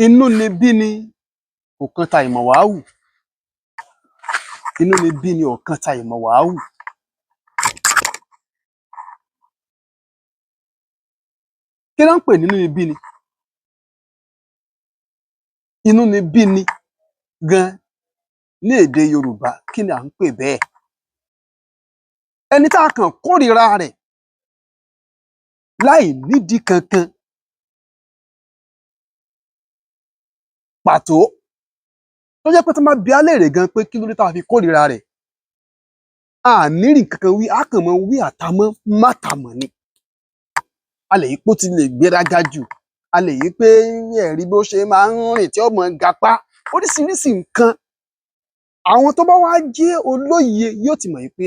Inúnibíni kò kan t'àìmọ̀wàáhù. Inúnibíni ò kan t'àìmọ̀wàáhù. Kí ná ń pè ní inúnibíni? Inúnibíni gan ní èdè Yorùbá, kí ni à ń pè bẹ́ẹ̀? Ẹni tá a kàn kórìíra rẹ̀ láì nídìí kankan pàtó, tó jẹ́ pé tán bá bi á léèrè gan pé kí ló dé tá a fi kórìíra rẹ̀, a à ní rí nǹkan kan wí, á kàn máa wí àtamọ́ mátamọ̀ ni. A lè wí pé ó ti lè gbéraga jù, a lè wí pé ẹ̀ rí bó ṣe máa ń rìn tí ó máa gapá, oríṣiríṣi nǹkan. Àwọn tó bá wá jẹ́ olóye yóò ti mọ̀ wí pé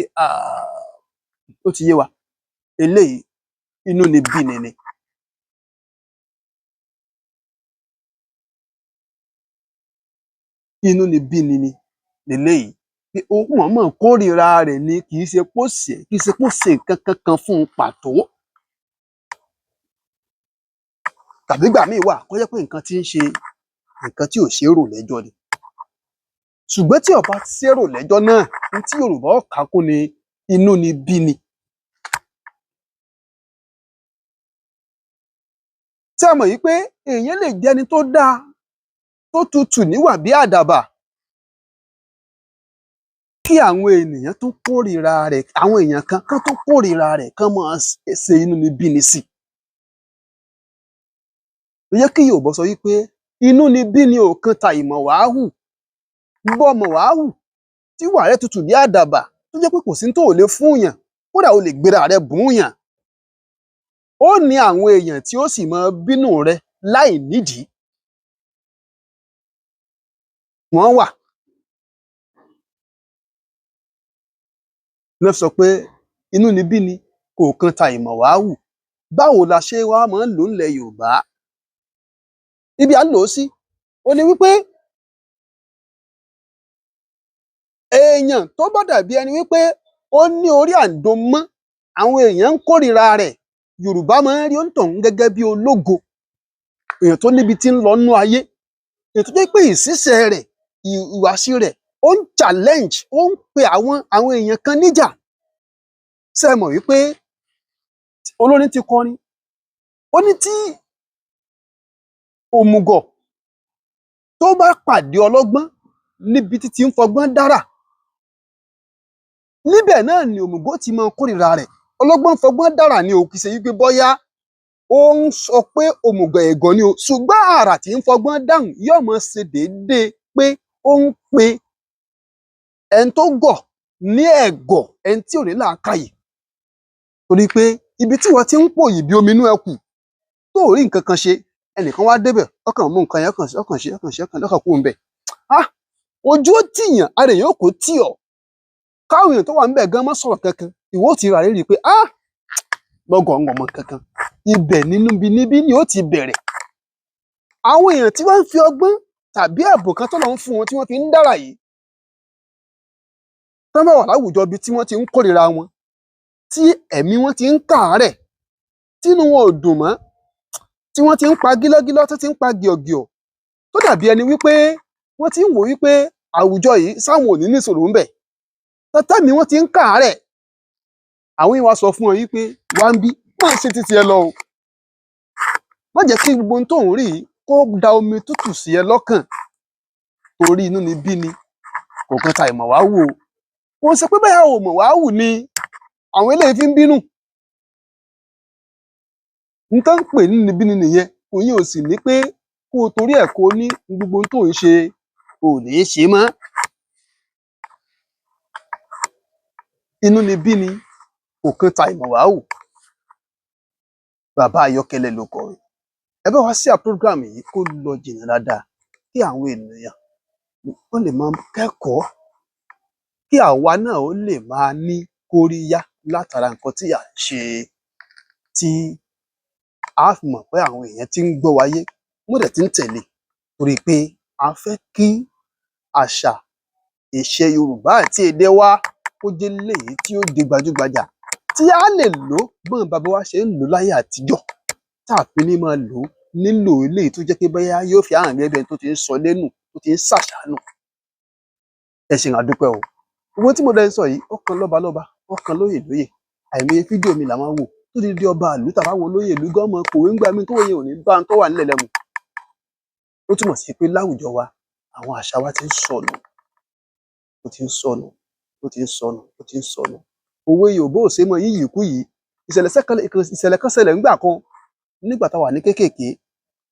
ó ti yé wa, eléyìí inúnibíni ni. Inúnibíni ni leléyìí, pé ó mọ̀ọ́mọ̀ kórìíra rẹ̀ ni, kì í ṣe pó ṣẹ̀ ẹ́, kì í ṣe pó ṣe nǹkan kankan fún un pàtó. Tàbí ìgbà míì wà kó jẹ́ pé nǹkan tí ń ṣe, nǹkan tí ò ṣe é rò lẹ́jọ́ ni. Ṣùgbọ́n tí ò bá ṣe é rò lẹ́jọ́ náà, n tí Yorùbá ó kà á kún ni inúnibíni. Ṣé ẹ mọ̀ wí pé èèyàn lè jẹ́ ẹni tó dáa, tó tutù níwà bí àdàbà, kí àwọn ènìyàn tún kórìíra rẹ̀, àwọn èèyàn kan kán tún kórìíra rẹ̀, kán máa ṣe inúnibíni sí i. Ló jẹ́ kí Yorùbá sọ wí pé inúnibíni ò kan t'àìmọ̀wàáhù. Bọ́ mọ̀wàáhù, tíwà rẹ tutù bí àdàbà, tó jẹ́ pé kò sí n tó ò le fúùyàn, kódà o lè gbéra rẹ bùúyàn. Ó ní àwọn èèyàn tí ó sì máa bínú rẹ láì nídìí. Wọ́n wà. Ná fi sọ pé inúnibíni kò kan t'àìmọ̀wàáhù. Báwo la ṣe wá máa ń lò ó ńlẹ̀ Yorùbá? Ibi à ń lò ó sí, òhun ni wí pé èèyàn tó bá dàbí ẹni wí pé ó ní orí àǹdomọ́, àwọn èèyàn ń kórìíra rẹ̀, Yorùbá máa ń rí óńtọ̀hún gẹ́gẹ́ bí ológo, èèyàn tó níbi tí ń lọ nínú ayé, èèyàn tó jẹ́ pé ìṣísẹ̀ rẹ̀, ìhùwàsí rẹ̀, ó ń challenge, ó ń pe àwọn èèyàn kan níjà. Ṣé ẹ mọ̀ wí pé olórin ti kọrin, ó ní tí òmùgọ̀ tó bá pàdé ọlọ́gbọ́n níbi tí ti ń fọgbọ́n dárà, níbẹ̀ náà ni òmùgọ̀ ó ti máa kórìíra rẹ̀. Ọlọ́gbọ́n ń fọgbọ́n dárà ni o, kì í ṣe wí pé bọ́yá ó ń sọ pé òmùgọ̀ ẹ̀gọ̀ ni o, ṣùgbọ́n àrà tí ń fọgbọ́n dáhùn yóò máa ṣe déédéé pé ó ń pe ẹni tó gọ̀ ní ẹ̀gọ̀, ẹni tí ò ní làákàyè. Torí pé ibi tí ìwọ ti ń pòyì bí omi inú ẹkù, tó ò rí nǹkan kan ṣe, ẹnìkan wá débẹ̀, ó kàn mú nǹkan yẹn, ó kàn ṣe, ó kàn ṣe, ó kàn ṣe, ó kàn kúrò ńbẹ̀. Ojú ó tìyàn, ara èèyàn ó kó tì ọ́. Káwọn èèyàn tó wà ńbẹ̀ gan má sọ̀rọ̀ kankan, ìwọ ó ti ríra rẹ rí pé mo gọ̀, n ò mọ nǹkan kan. Ibẹ̀ nínúbinibíni ó ti bẹ̀rẹ̀. Àwọn èèyàn tí wọ́n ń fi ọgbọ́n tàbí ẹ̀bùn kan t'Ọlọ́run fún wọn tí wọ́n fi ń dárà yìí, tán bá wà láwùjọ ibi tí wọ́n ti ń kórìíra wọn, tí ẹ̀mí wọn ti ń káàárẹ̀, tínú wọn ò dùn mọ́, tí wọ́n ti ń pa gílọ́gílọ́, tán ti ń pa gìọ̀gìọ̀, tó dàbí ẹni wí pé wọ́n ti ń wò ó wí pé àwùjọ yìí sáwọn ò ní níṣòro ńbẹ̀, tẹ́mìí wọn ti ń káàárẹ̀, àwọn yìí wá sọ fún wọn wí pé wá ńbí, máa ṣe titi ẹ lọ o. Má jẹ́ kí gbogbo ohun tó ò ń rí yìí kó da omi tútù sí ẹ lọ́kàn, torí inúnibíni kò kan t'àìmọ̀wàáhù o. Kò ń ṣe pé bóyá o ò mọ̀wàáhù ni àwọn eléyìí fi ń bínú. N tán ń pè ní inúnibíni nìyẹn. Ìyẹn ò sì ní pé kó o torí ẹ̀ kó o ní gbogbo ohun tó ò ń ṣe, o ò ní ṣe é mọ́. Inúnibíni kò kan t'àìmọ̀wàáhù. Bàbá Ayọ́kẹ́lẹ́ ló kọrin. Ẹ bá wa share program yìí kó lọ jìnnà dáadáa, kí àwọn ènìyàn wọ́n lè máa kẹ́kọ̀ọ́, kí àwa náà ó lè máa ní kóríyá látara nǹkan tí à ń ṣe, tí a fi mọ̀ pé àwọn èèyàn tí ń gbọ́ wa yé, wọ́n dẹ̀ ti ń tẹ̀lé, torí pé a fẹ́ kí àṣà, ìṣe Yorùbá àti èdè wa kó jẹ́ léyìí tí ó di gbajúgbajà, tí a lè lò ó báwọn baba wa ṣe ń lò ó láyé àtijọ́, tá à fi ní máa lò ó Nílò eléyìí tó jẹ́ pé bóyá yóò fi hàn gẹ́gẹ́ bí ẹni tó ti ń sọ lẹ́nu, tó ti ń ṣàṣàánù. Ẹ ṣeun, àdúpẹ́ o. Owó tí mo dẹ̀ ń sọ yìí, ó kan lọ́balọ́ba, ó kan lóyè lóyè. Àìmọye fídíò mi là máa ń wò tó ti di ọba ìlú tàbí àwọn olóyè ìlú gan mọ̀ pòwe ńgbà míì tó yẹn ò ní bá ń tó wà nílẹ̀ lẹ́mu. Ó túmọ̀ sí pé láwùjọ wa, àwọn àṣà wa ti ń sọnù, ó ti ń sọnù, ó ti ń sọnù, ó ti ń sọnù. Òwe Yorùbá ò ṣe é mọ yíyí kú yìí. Ìṣẹ̀lẹ̀ kan ṣẹlẹ̀ ńgbà kan nígbà tá a wà ní kéékèèké.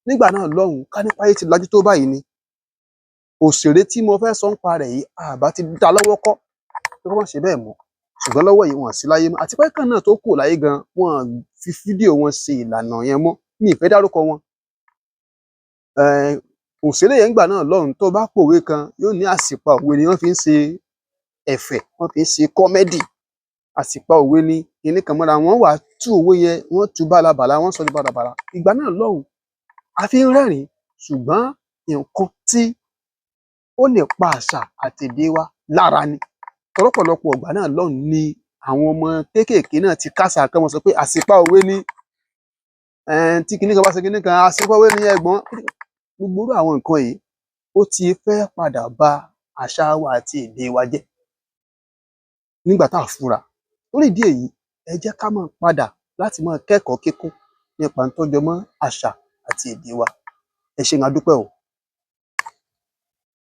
Nígbà náà lọ́hùn-ún, ká nípa ayé ti lajú tó báyìí ni. Òṣèré tí mo fẹ́ sọ ń pa rẹ̀ yìí, àbá ti dá lọ́wọ́ kọ́ pé kó má ṣe bẹ́ẹ̀ mọ́. Ṣùgbọ́n lọ́wọ́ yìí, wọn sí láyé mọ́. Àti pé kàn náà tó kù láyé gan, wọn fi fídíò wọn ṣe ìlànà yẹn mọ́. Mi ì fẹ́ dárúkọ wọn. Òṣèré yẹn ńgbà náà lọ́hùn-ún, tó bá pòwe kan, yóò ní àsìpa òwe ni wọ́n fi ń ṣe ẹ̀fẹ̀, wọ́n fi ń ṣe kọ́mẹ́dì. Àsìpa òwe ni kinní kan mọ́ra wọn wàá tú òwe yẹn, wọ́n tú bálabàla, wọ́n sọ ní bálabàla. Ìgbà náà lọ́hùn-ún, a fi ń rẹ́rìn-ín, ṣùgbọ́n nǹkan tí ó lè pa àṣà àti èdè wa lára ni. Tọ́rọ́pọ̀lọpọ̀ ìgbà náà lọ́hùn ni àwọn ọmọ kéékèèké náà ti kásà kán wọn sọ pé àsìpa òwe ni, tí kinní kan bá ṣe kinní kan, àsìpa òwe ni ẹ̀gbọ́n. Gbogbo irú àwọn nǹkan yìí, ó ti fẹ́ padà ba àṣà wa àti èdè wa jẹ́ nígbà tá a fura. Torí ìdí èyí, ẹ jẹ́ ká máa padà láti máa kẹ́kọ̀ọ́ kíkún nípa n tó jọ mọ́ àṣà àti èdè wa. Ẹ ṣeun, a dúpẹ́ o.